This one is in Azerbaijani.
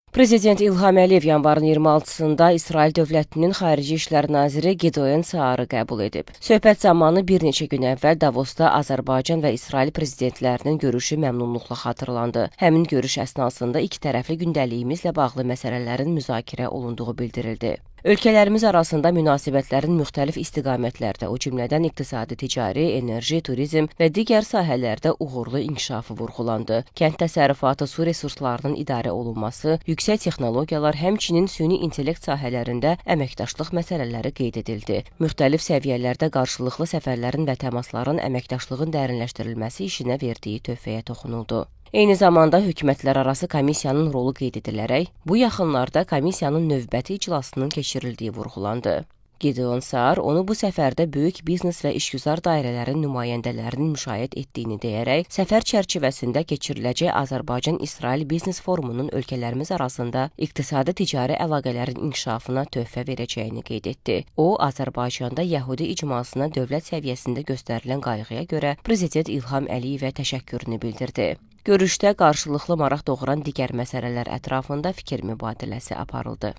Prezident İlham Əliyev yanvarın 26-sında İsrail dövlətinin Xarici İşlər naziri Gideon Saarı qəbul edib. Söhbət zamanı bir neçə gün əvvəl Davosda Azərbaycan və İsrail prezidentlərinin görüşü məmnunluqla xatırlandı. Həmin görüş əsnasında iki tərəfli gündəliyimizlə bağlı məsələlərin müzakirə olunduğu bildirildi. Ölkələrimiz arasında münasibətlərin müxtəlif istiqamətlərdə, o cümlədən iqtisadi, ticari, enerji, turizm və digər sahələrdə uğurlu inkişafı vurğulandı. Kənd təsərrüfatı, su resurslarının idarə olunması, yüksək texnologiyalar, həmçinin süni intellekt sahələrində əməkdaşlıq məsələləri qeyd edildi. Müxtəlif səviyyələrdə qarşılıqlı səfərlərin və təmasların əməkdaşlığın dərinləşdirilməsi işinə verdiyi töhfəyə toxunuldu. Eyni zamanda hökumətlərarası komissiyanın rolu qeyd edilərək, bu yaxınlarda komissiyanın növbəti iclasının keçirildiyi vurğulandı. Gideon Saar onu bu səfərdə böyük biznes və işgüzar dairələrin nümayəndələrinin müşayiət etdiyini deyərək, səfər çərçivəsində keçiriləcək Azərbaycan-İsrail biznes forumunun ölkələrimiz arasında iqtisadi ticari əlaqələrin inkişafına töhfə verəcəyini qeyd etdi. O, Azərbaycanda yəhudi icmasına dövlət səviyyəsində göstərilən qayğıya görə Prezident İlham Əliyevə təşəkkürünü bildirdi. Görüşdə qarşılıqlı maraq doğuran digər məsələlər ətrafında fikir mübadiləsi aparıldı.